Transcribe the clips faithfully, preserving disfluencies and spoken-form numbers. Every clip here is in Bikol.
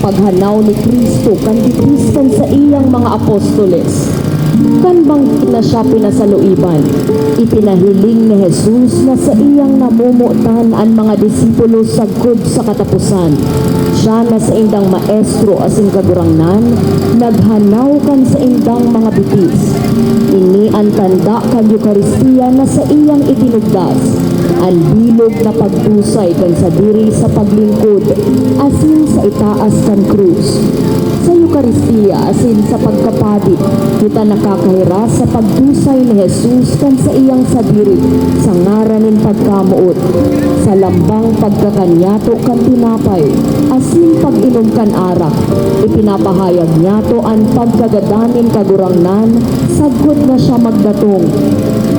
Paghanaw ni Cristo kan bitis kan saiyang mga apostoles. Kan banggi na siya pinasaluiban, ipinahiling ni Jesus na saiyang namomotan an mga disipulos sagkod sa kataposan. Siya na saindang Maestro asin Kagurangnan, naghanaw kan saindang mga bitis. Ini an tanda kan Eukaristia na saiyang itinugdas, an bilog na pagdusay kan sadiri sa paglingkod asin sa itaas kan krus. Sa Eukaristia asin sa pagkapadi, kita nakakahiras sa pagdusay ni Jesus kan saiyang sadiri sa ngaran nin pagkamoot. Sa lambang pagkakan niyato kan tinapay asin pag-inom kan arak, ipinapahayag niyato an pagkagadan nin Kagurangnan sagkod na siya magdatong.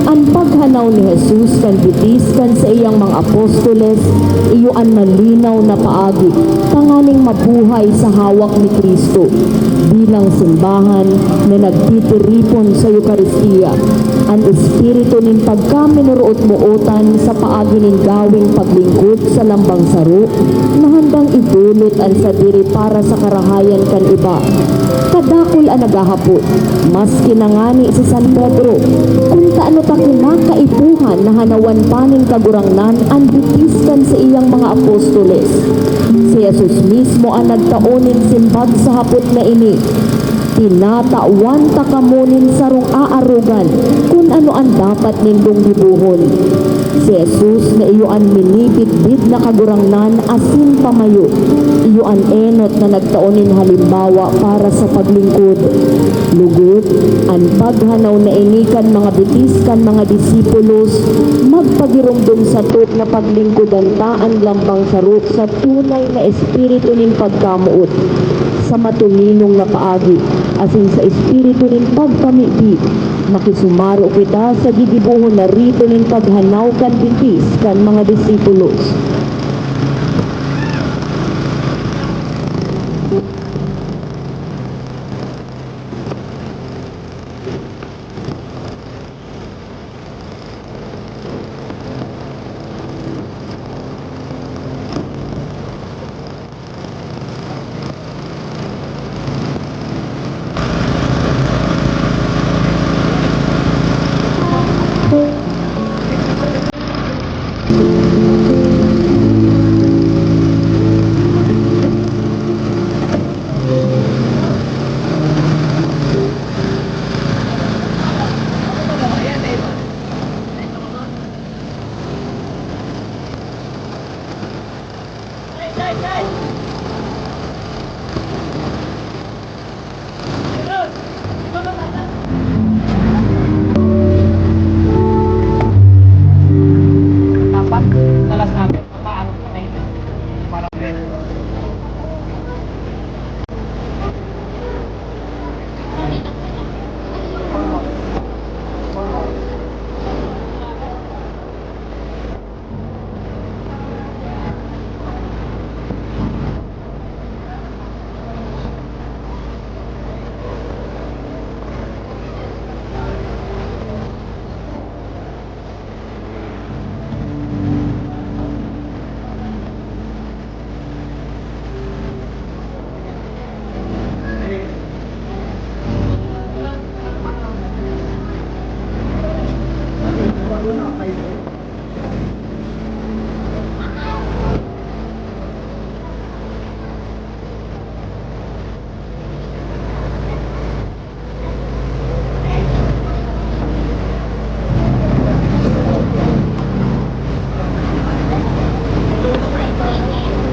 An paghanaw ni Jesus kan bitis kan saiyang mga apostoles iyo an malinaw na paagi tanganing mabuhay sa hawak ni Cristo. Bilang simbahan na nagtitiripon sa Eukaristia, an espiritu nin pagkaminorot-mootan sa paagi nin gaweng paglingkod sa lambang saro na handang idolot an sadiri para sa karahayan kan iba. Kadakul an naghahapot, maski na ngani si San Pedro, kun tano ta kinakaipuhan na hanawan pa nin Kagurangnan an bitis kan saiyang mga apostoles. Si Jesus mismo an nagtao nin simbag sa hapot na ini, "Tinatawan ta kamo nin sarong aarogan kun ano an dapat nindong gibohon." Si Jesus na iyo an minibitbit na Kagurangnan asin pamayo, iyo an enot na nagtao nin halimbawa para sa paglingkod. Lugod, an paghanaw na ini kan mga bitis kan mga disipulos magpagiromdom sato na paglingkodan ta an lambang saro sa tunay na espiritu nin pagkamoot, sa matoninong na paagi, asin sa espiritu nin pagkamibi. Makisumaro kita sa gigibohon na rito nin paghanaw kan bitis kan mga disipulos.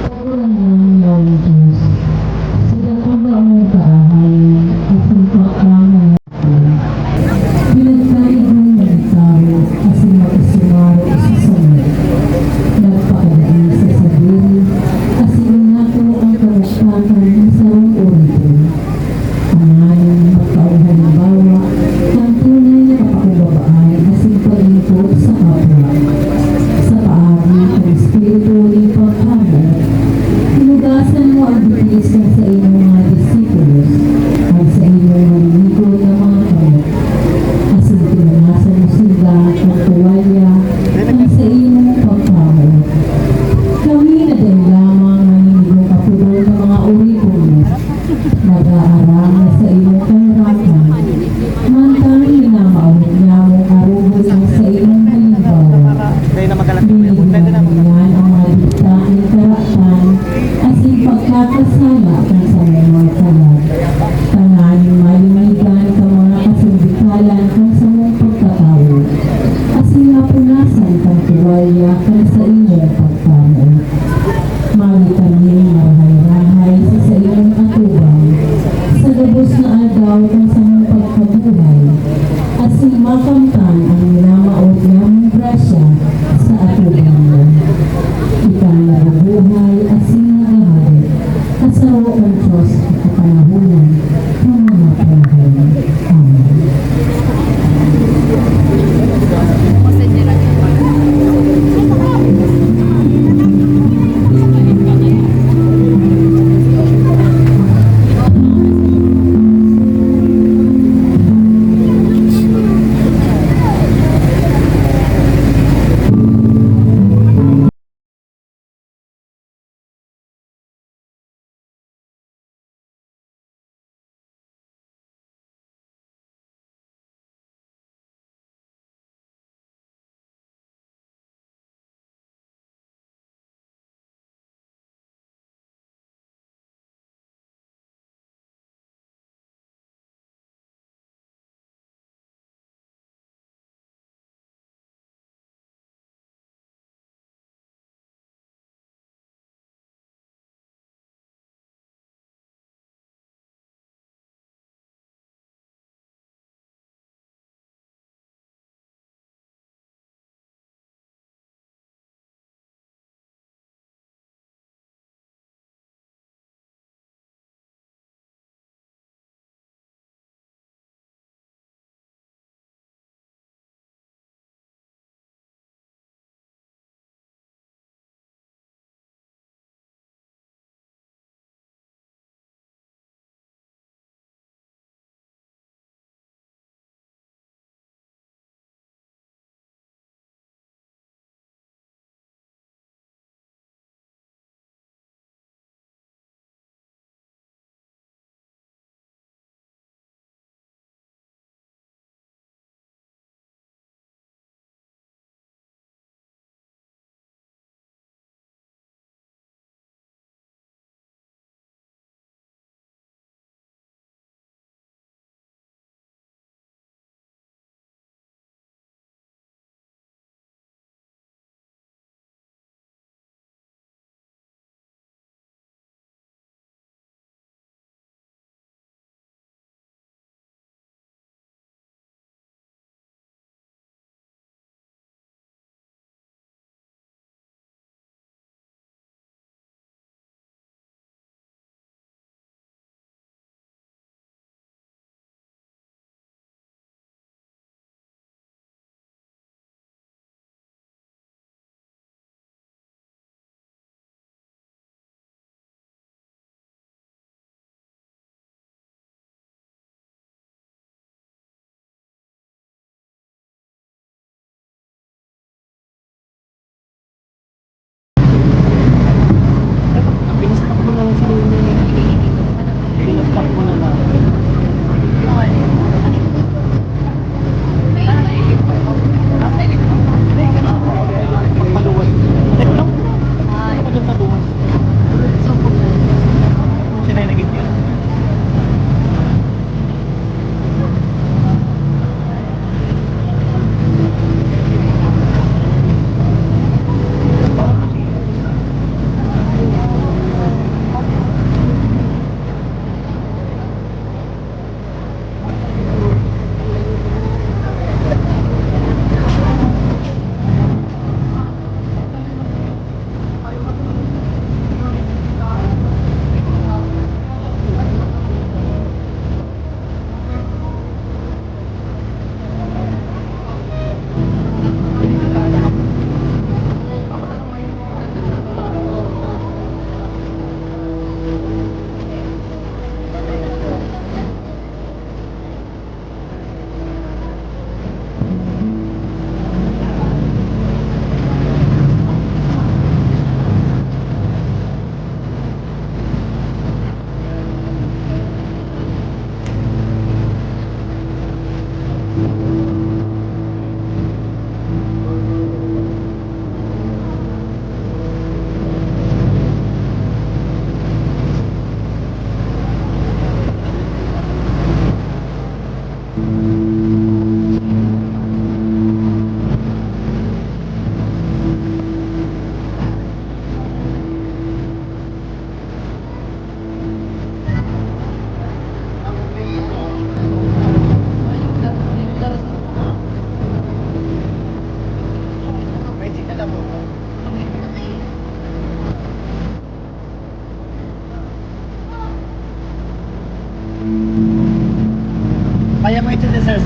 Kagurangnan na Diyos, sa dakul na imong kaahay, asin pagkaman, pinagkaigwa na tawo, asin makisumaro sa samot. Kaya kan sa imong pagkamoot, mayo kami marahay-rahay sa saimong atubang sa gabos na aldaw kan samong pagkabuhay, asin makamtan an minamawot namong grasya sa atubang mo. Ika an nabubuhay asin naghahade, sa saro kan Dios na kapanahonan kan mga panahon. Amen.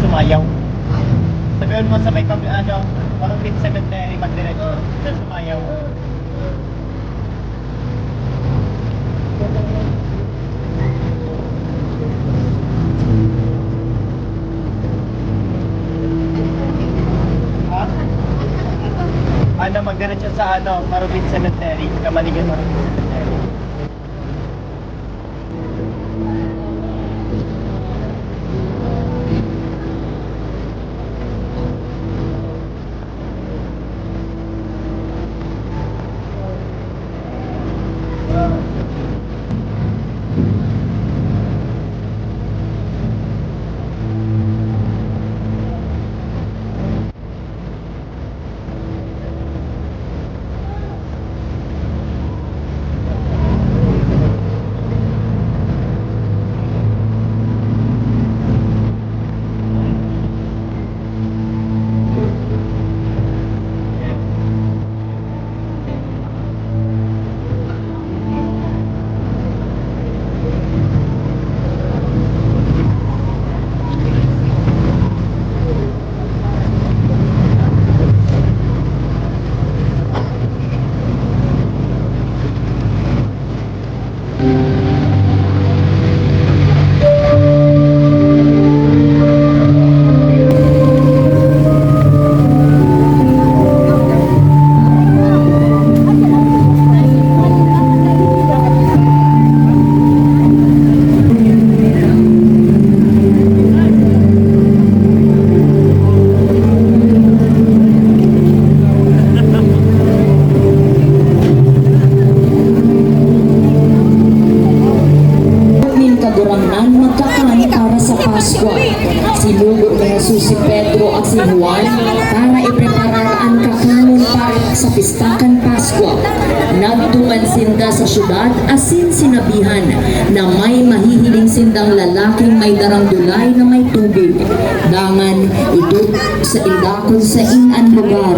Sumayaw. Sabihin mo sa may pag-, ano, Marupit Cemetery, magdiretso sa Sumayaw. Ha? Ano, magdiretso sa, ano, Marupit Cemetery. Kamaligan Marupit Cemetery. Nin Kagurangnan magkakan para sa Paskwa. Sinugo ni Jesus si Pedro at si Juan para ipreparar an kakanon para sa pista kan Paskwa. Nagduman sinda sa syudad asin sinabihan na may mahihiling sindang lalaking may darang dulay na may tubig. Dangan, idto sainda kun saen an lugar.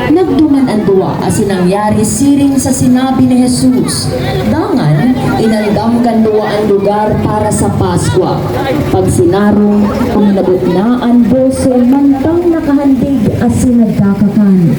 Nagduman an duwa asin nangyari siring sa sinabi ni Jesus. Dangan, inandam kan duwa an lugar para sa Paskwa. Pagsinarong, uminabot na an dose mantang nakahandig asin nagkakakan.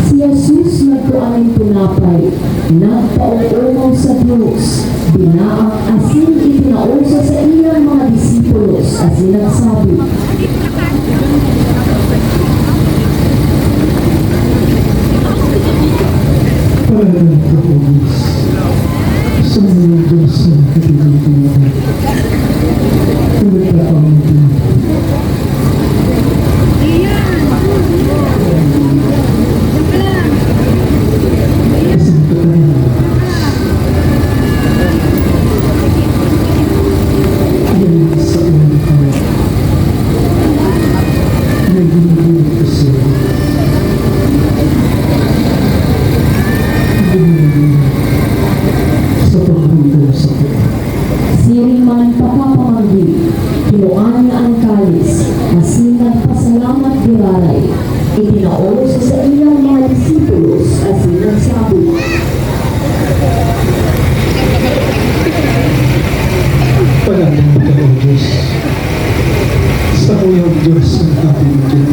Si Jesus nagkua nin tinapay, nagpaomaw sa Dios, binaak asin itinao sa saiyang mga disipulos asin nagsabi, Paradan ko, O Diyos, sa mga Diyos na katilang tinapay. Pinagpapamit ko. Diyos, ang ating Diyan.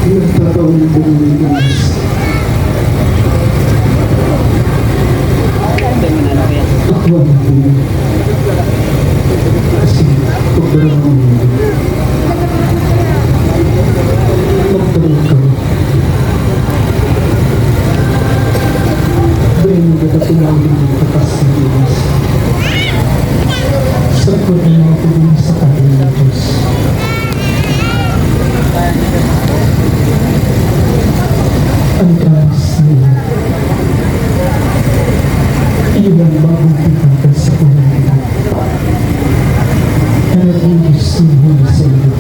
Nagtatao ng buhay ng Diyos. Takwa ng buhay. Kasi, pagdarama mo, magdarama ka. Dahil nagkakatunaw ng pagkakas ng Diyos. Sa pagmamahal sa kanya ng Diyos. Ang kamas niya. Iyan bagong pagkakas sa pamilya. Ano ang gusto mo sa iyo?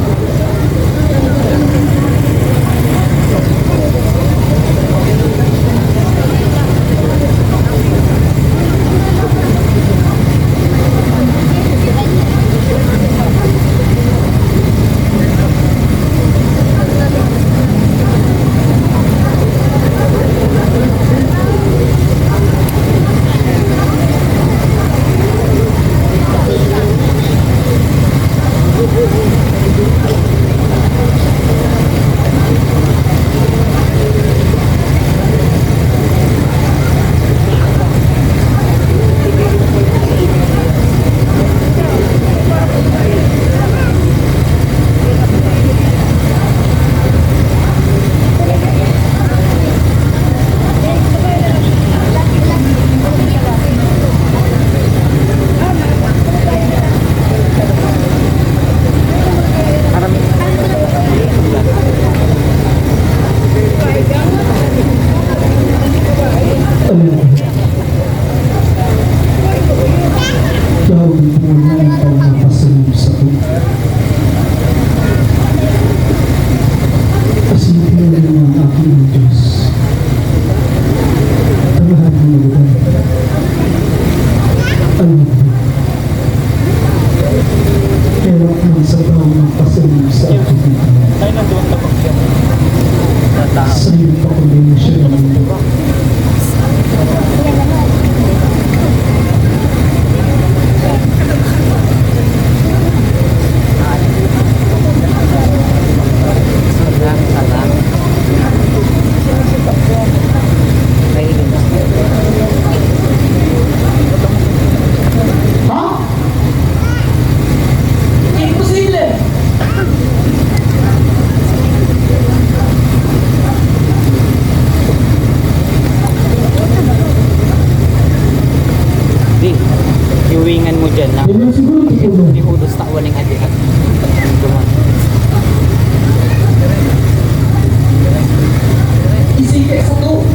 Amen. Daw di po na ang pagpapasunod sa Diyos. Kasi pinili mo ang aking Diyos. Tangahan mo na lugar. Amen. Pero kung sa taong nagpasunod sa aking Sa iyo pa kundi siya naman. Ha? Imposible! Di, iwingan mo dyan na. Yan lang siguro, totoo. Di udos tawan ng adihan. Duman. Isipin sa to.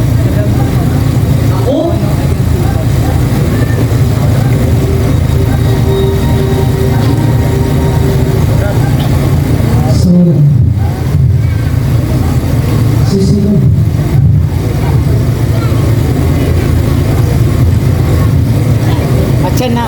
Ako? Sorry. Sisino? Atyan na.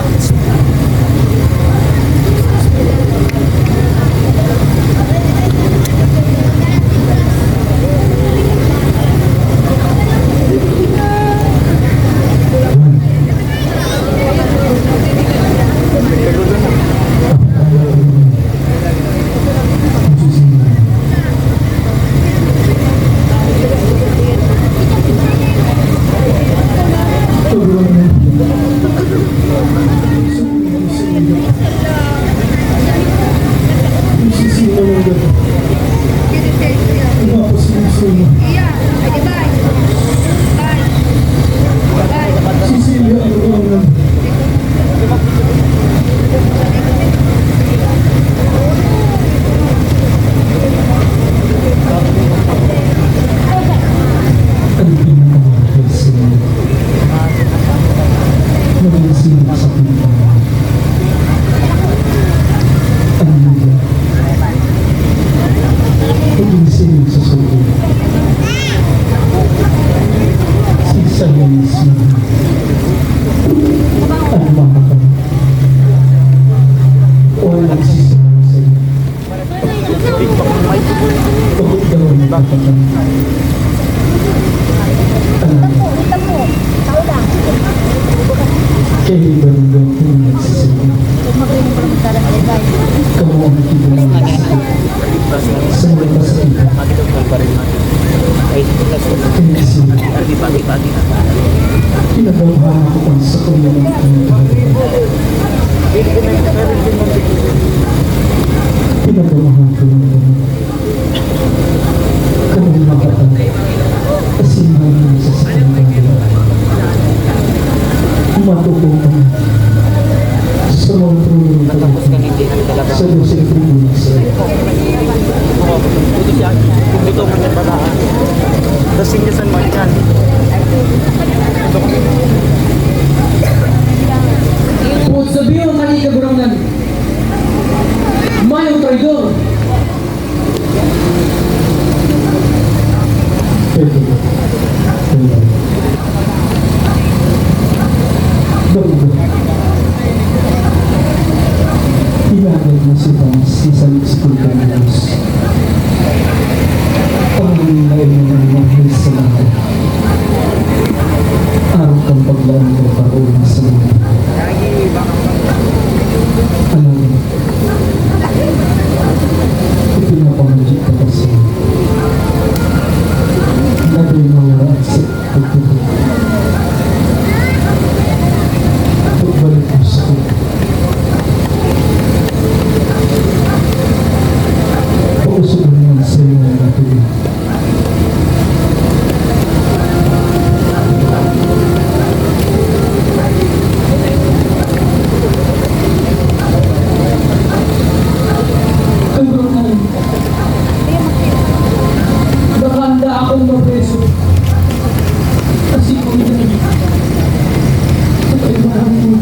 Cecilia, ano ko lang. Ang pinakamahal sa inyo. Maging sino sa pinto. Ang lugar. Maging sino sa sugo. Si Sayanis na. Ang mahal. O nagsisama sa iyo. Bakit daw ang nagtatanggal? Ano? Kaiba ng gawin ang nagsisisi. Kamo ang kibang ng nagsisisi. Sa mga kasakitan, kaya si pinagdamhan ako ang sa kanyang pinagdamhan ko ng mga kanyang mga kapatid. Kasi mahal niya sa sakang bagay. Matutukan sa mga trono ng Panginoon, sa Diyos ang tribuna sa iyo. Ito siya, kung ito man yung balaan. Kasi minsan man yan. Kung sabihin ang mali, kagurangnan, mayong traidor. Pwede. Pwede. Pwede. Hinagad na si Thomas na sa Mexico kan Dios. Panganing na inyong mga sa lahat. Arog kang paglaom ng paroon sa mga. Alam mo, ipinapangadji ko pa siya. Labay na wala sa pagtubod. Pagbalik mo sa akin. Pausugan mo ang sayo ng ating Kagurangnan, baka handa akong mapreso. Kasi kung hindi, sa kaibahan mo.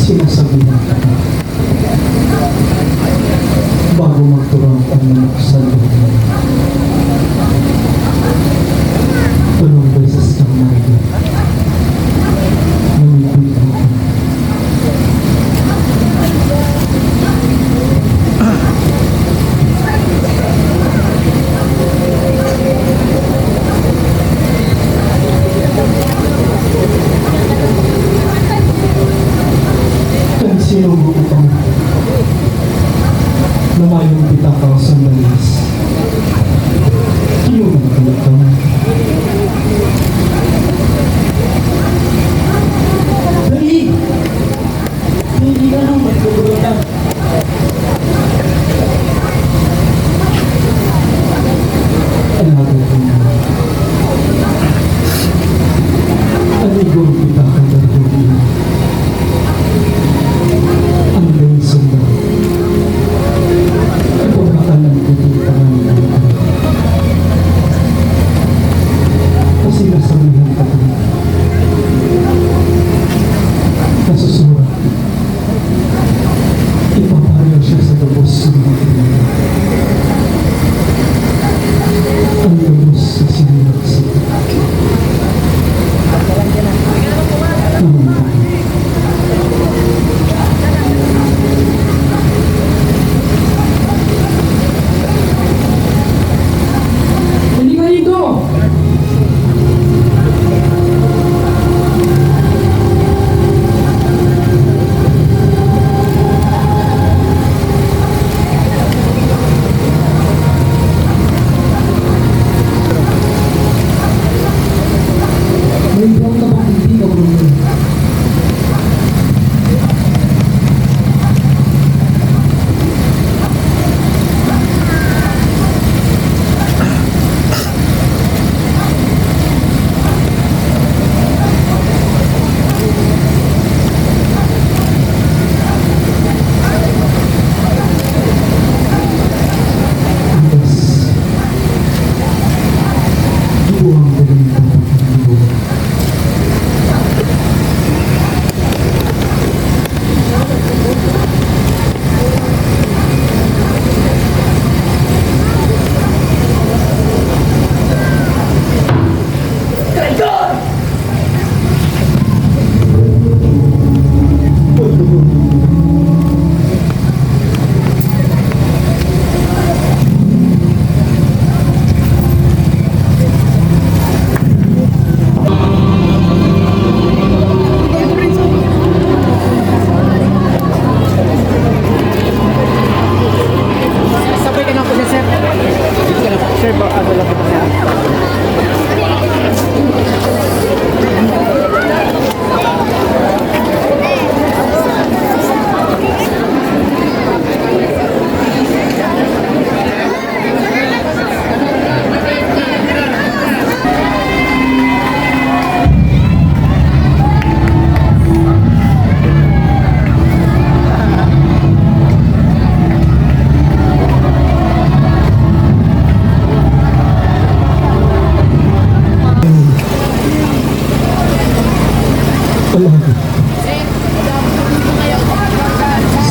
Sinasabihan ka na. Bago magturang ang manok sa loob mo, tulong beses kang marigo. Lumipit ako. Kan sinong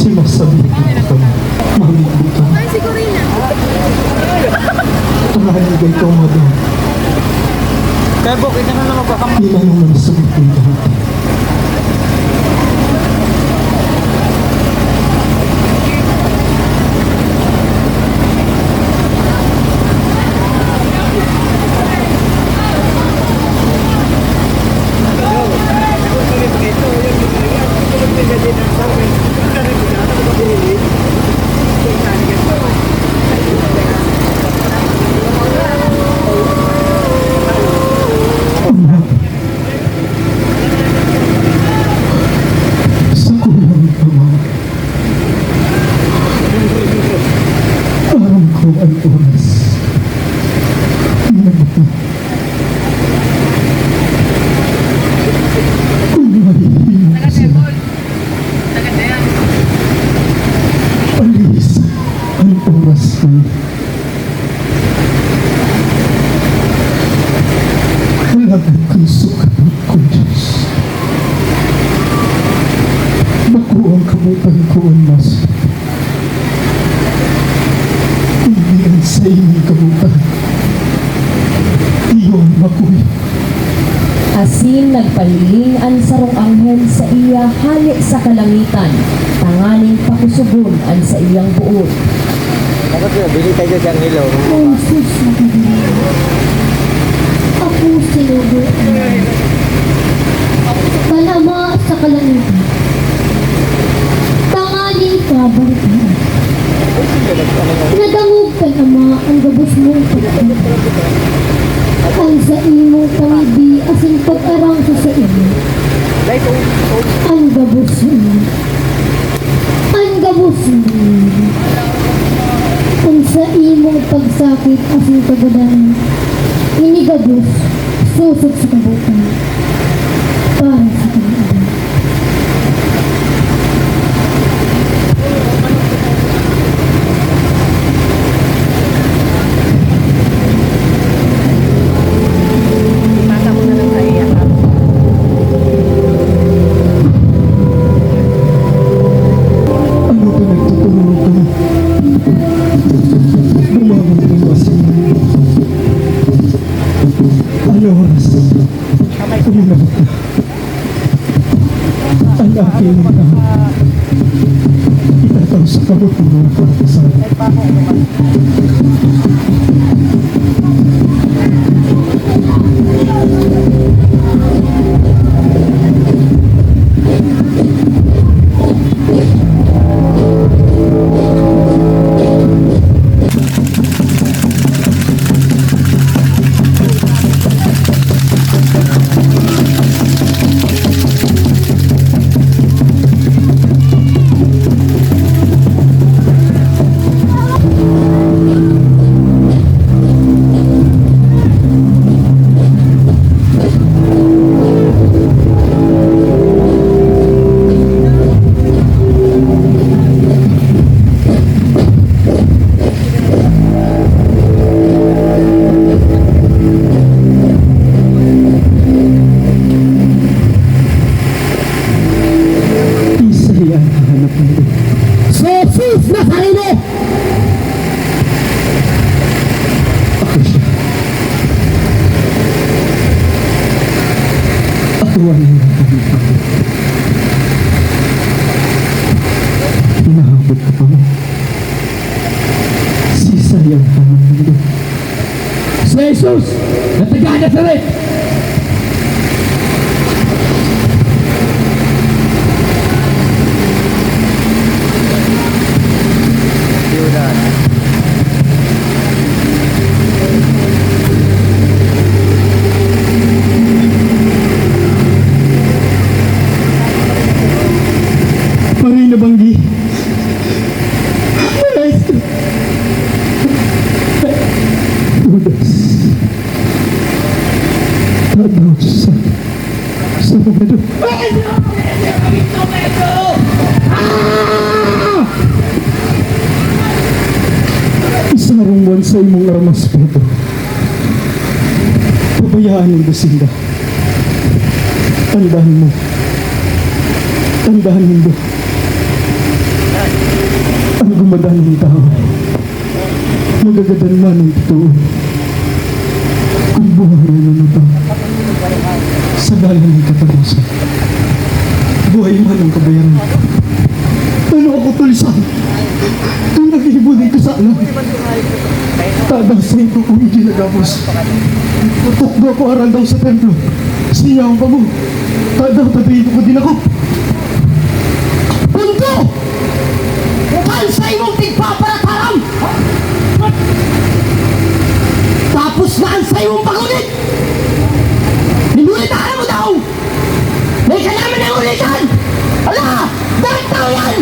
Si masabi ko ka, mamibi ka. Ay, si Corina. Tanganing ikaw, madam. Kaya, Bok, ito na naman baka Inano man sa bitong dati. Sa kulang pa man, aram ko an oras. Inabot na. Kung mahihimo ka sa Palis an oras na. Alagad kun sukat ko, Diyos, bako an kabotan ko an mas, kundi an saimong kabotan, iyo an makuya. Asin nagpahiling an sarong anghel saiya hale sa kalangitan, tanganing pakosogon an saiyang boot. Tapos yun, bili tayo dyan, Hilo. O Jesus na Kagurangnan, ako sinugo mo. Panama sa kalangitan, tanganing ipabalik mo. Nadangog kan Ama an gabos mong pagkakan, an saimong pangidi asin pag-arang sa saimo. An gabos mo, an gabos mo, an saimong pagsakit asin kagadanan, ini gabos, sosog sa kabotan, para sa kinaban. Ano ka nagtutulog ka? Bumangon ka na sa mga. Ano oras? Uminabot na. Ang aking mga itatao sa kabutihan para sa Isa yan, hanap mo. Jesus Nazareno! Ako siya. Ako ang iyong pangitaon. Hinahabot ka pa mo. Sisay ang pamumundo. Si Jesus na taga Nazaret! Pare na banggi. Maestro. Judas. Tadbos sa, sa Robredo. Ah! Isarong man sa imong armas, Pedro. Pabayaan nindo sinda. Tandaan mo. Tandaan nindo. Ang madalang tao, magagadan man ang totoo. Kung buhay man ito, sa dalan ng katapusan, buhay man ang kabayaran. Ano ako tulisan? Kung nag-iibon ang kasala, tadaw sa ito kong ginagabos. Tutukdo ko aran daw sa templo. Siya ang bago. Tadaw, tadaw ito ko dinakop. Punto! Kan sa imong tigpaparataram! Tapos na an sa imong pag-ulit! Minulit na mo daw! May kailangan ng ulitan! Ala! Dahil tao yan!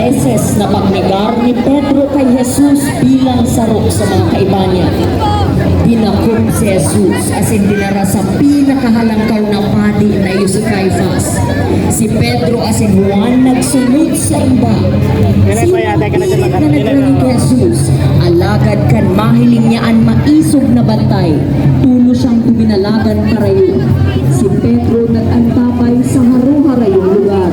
beses na pagnegar ni Pedro kay Jesus bilang saro sa mga kaiba niya. Dinakop si Jesus asin dinara sa pinakahalangkaw na padi na iyo si Caifas. Si Pedro asin Juan nagsunod saiba. Siring na naglaning ki Jesus, alagad kan mahiling niya an maisog na bantay, tolos siyang duminalagan karayo. Si Pedro nag-antabay sa haro-harayong lugar.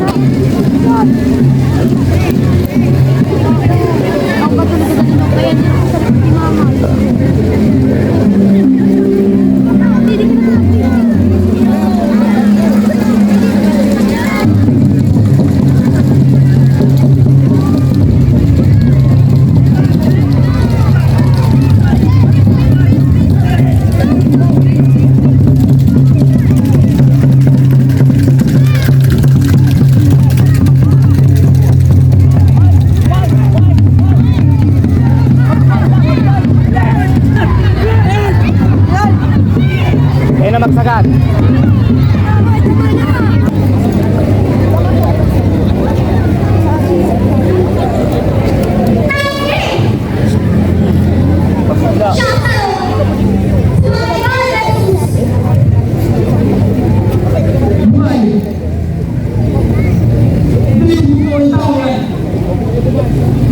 Ayun na, magsagat. Buhay! Hindi ko ito yan.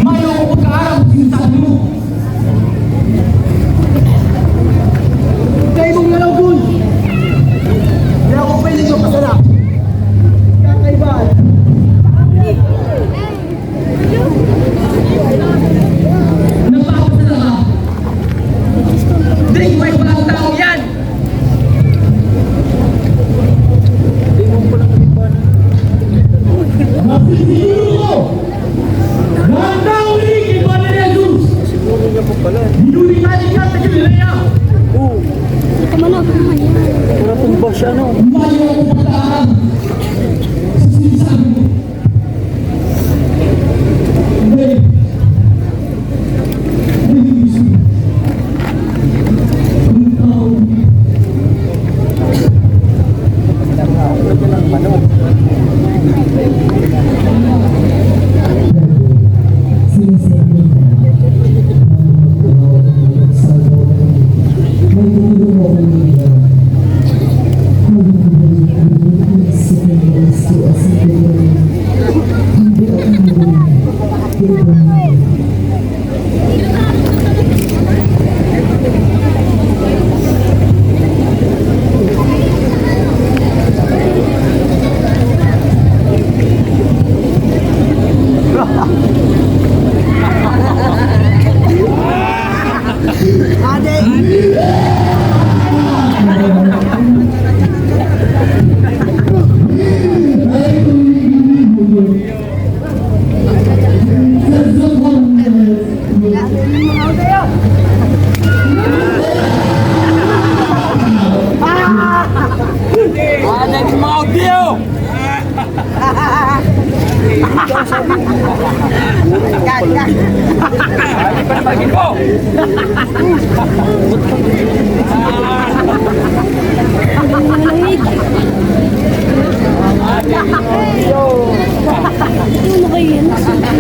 Mayo ko pagkaaram sa sinasabi mo. Kayo mong lalaw, Gun. Kaya ako pwede nyo kasala. Kakaibahan. Nagpapasala ka? Drink mo yung bagong tao yan! Masiguro ko! Ang tao ni Ricky Padre Jesus! Hinuli ka ni Kata Galilea! Oo. Ito man ako naman yan. Wala pong basya, no? Mayo akong pagkaaram sa sinasabi mo. Ada di mga audio! Yan, yan. Ano kayo yan?